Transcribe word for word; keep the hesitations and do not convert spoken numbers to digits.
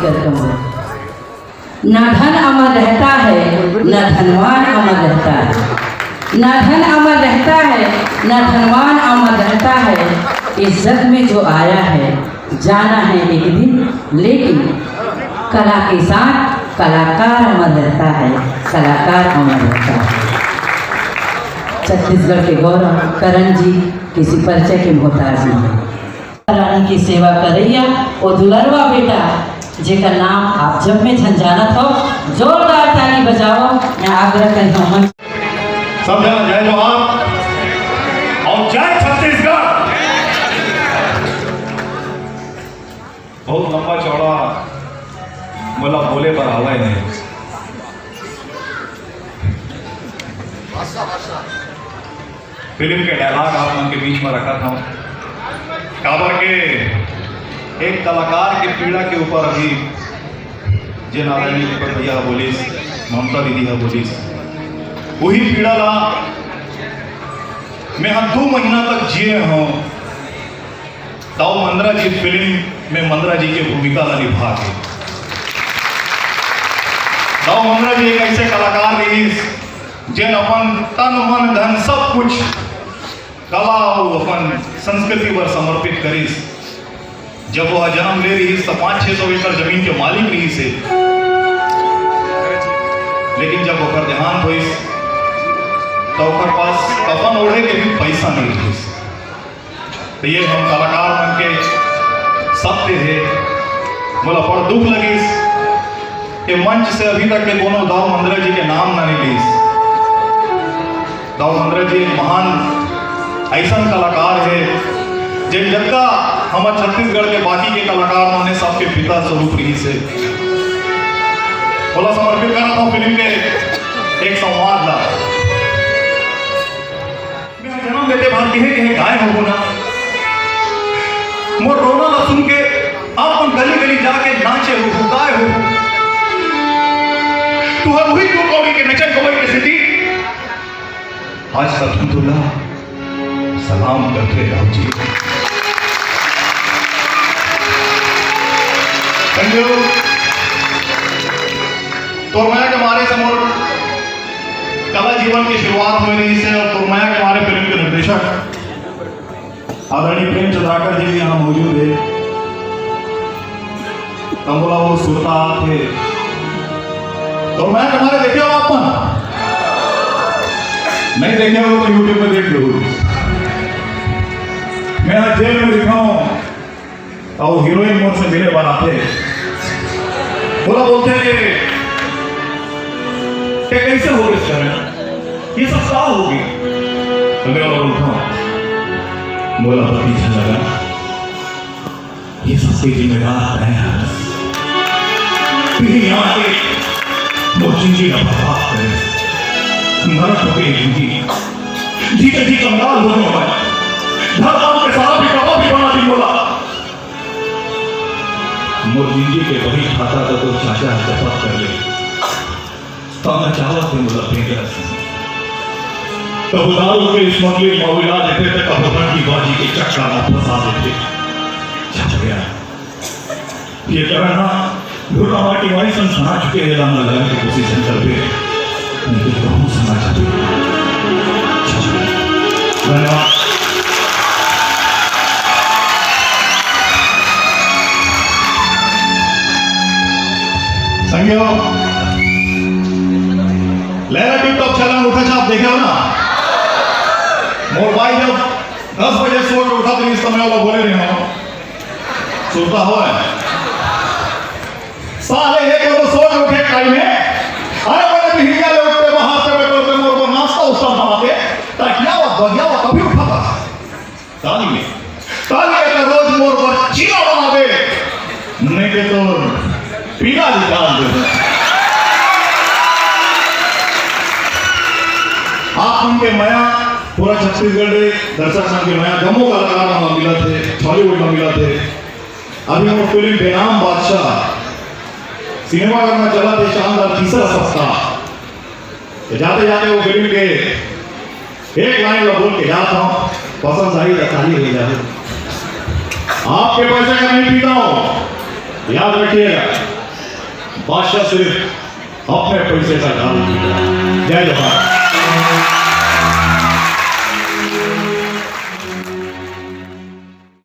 करता हूँ। ना धन अमर रहता है, ना धनवान अमर रहता है। ना धन अमर रहता है, ना धनवान अमर रहता है। इज्जत में जो आया है, जाना है एक दिन, लेकिन कला के साथ कलाकार अमर रहता है, कलाकार अमर रहता है। छत्तीसगढ़ के गौरव करण जी किसी परिचय के मोहताज नहीं। रानी की सेवा करइया, ओ दुलरवा बेटा, जेकर नाम आप जब में झन जानत हो, जोरदार ताली बजाओ। मैं आग्रह करता हूँ मंच सब झन जय जोहार और जय छत्तीसगढ़। बहुत लंबा चौड़ा मोला बोले बर आवय नहीं। फिल्म के डायलॉग आप मन के बीच में रखत हंव, काबर के एक कलाकार के पीड़ा के ऊपर अभी जे नारायणी दीपक भैया ह बोलिस, ममता दीदी ह बोलिस, वही पीड़ा ला मैं ह दू महीना तक जिए हंव। दाऊ मंदरा जी फिल्म में मंदरा जी के भूमिका ला निभा के, दाऊ मंदरा जी एक ऐसे कलाकार रिहिस, जेन अपन तन, मन, धन, सब कुछ कला अउ अपन संस्कृति बर समर्पित करिस। जब वो जन्म ले रिहिस, त पाँच छह सौ एकड़ जमीन के मालिक रिहिस हे, लेकिन जब ओकर देहांत होइस, त ओकर पास कफन ओढ़े के भी पैसा नहीं रिहिस। तो ये हम कलाकार मन के सत्य हे। मोला बड़ दुख लगिस कि मंच से अभी तक के कोनो दाऊ मंदरा जी के नाम ना नहीं लीस। दाऊ मंदरा जी एक महान ऐसन कलाकार हे, जे जतका हमर छत्तीसगढ़ के बाकी के कलाकार मन हे, सबके पिता स्वरूप रिहिस हे। मोला समर्पित करत हंव फिल्म के एक संवाद ला। मैं जन्म देते भर केहे केहे गाय होहू ना। मोर रोना ला सुन के अपन गली गली जाके नाचे होहू, गाय होहू। तुहर उही दू कौड़ी के नचई गवई के सेती आज सतगुरु ला सलाम करथे राम जी। संजू, तोर मया के मारे से मोर कला जीवन के शुरुआत होय रहिस हे अउ तोर मया के मारे फिल्म के निर्देशक आदरणीय प्रेम चंद्राकर जी भी यहाँ मौजूद हे। तब बोला वो सुरता आत हे। तोर मया के मारे देखे हो अपन? नहीं देखे हो तो YouTube पे देख लो। मैं आज जेल में दिखा हूँ। अउ हीरोइन मोर से मिले बर आथे। मोला बोलथे के, के कैसे हो गए शरण? ये सब का हो गए? तो मैं बोला, उठा, मोला पति झन लगा, ये सब के जिम्मेदार मैं हंव। तें ही यहाँ के मोर जिंदगी ला बर्बाद करे, नरक हो गई जिंदगी, जीते जी कंगाल हो गया मैं, घर काम के सारा भी कपड़ा भी बना दी मोला। मोर जिंदगी के बही खाता तो तोर चाचा ह जपत कर ले। त मैं चाहत हे मोला बेंगरा से। कभू दारू के smuggling म उइला देथे, त कभू रंडीबाजी के चक्कर म फंसा देथे। छपरिया। ये करण ह, ढुर्रा माटी वाई सन सना चुके हे, लाम लगाने की कोशिश करबे। नहीं तो बहुत सना चुके। धन्यवाद। संगियो, लहरा टिप टॉप चैनल उठा छाप देखे हो ना? मोर भाई जब दस बजे सो के उठा तो इस समय वाला बोले रहे हो। सुनता हो है? साले ये को तो सो के उठे टाइम है। अरे मैंने भी हिंगा ले उठते बाहर से बैठे उठते मोर को नाश्ता उस्ता बनाते। ताकि क्या हुआ, क्या हुआ, कभी उठा था। ताली में, ताली में रोज मोर पर चीला बनावे, नहीं के तो पीला निकाल दे। आप मन के मया, पूरा छत्तीसगढ़ के दर्शक मन के मया, जम्मो कलाकार मन ला मिलत हे, Chhollywood ला मिलत हे। अभी हम फिल्म बेनाम बादशाह सिनेमा घर में चलत हे, शानदार तीसरा सप्ताह। तो जाते जाते वो फिल्म के एक लाइन ला बोल के जाता हूँ, पसंद आई तो ताली हो जाए। आपके पैसे का नहीं पीता हूँ, याद रखिएगा। बादशाह सिर्फ अपने पैसे का दारू पीता है। जय जोहार।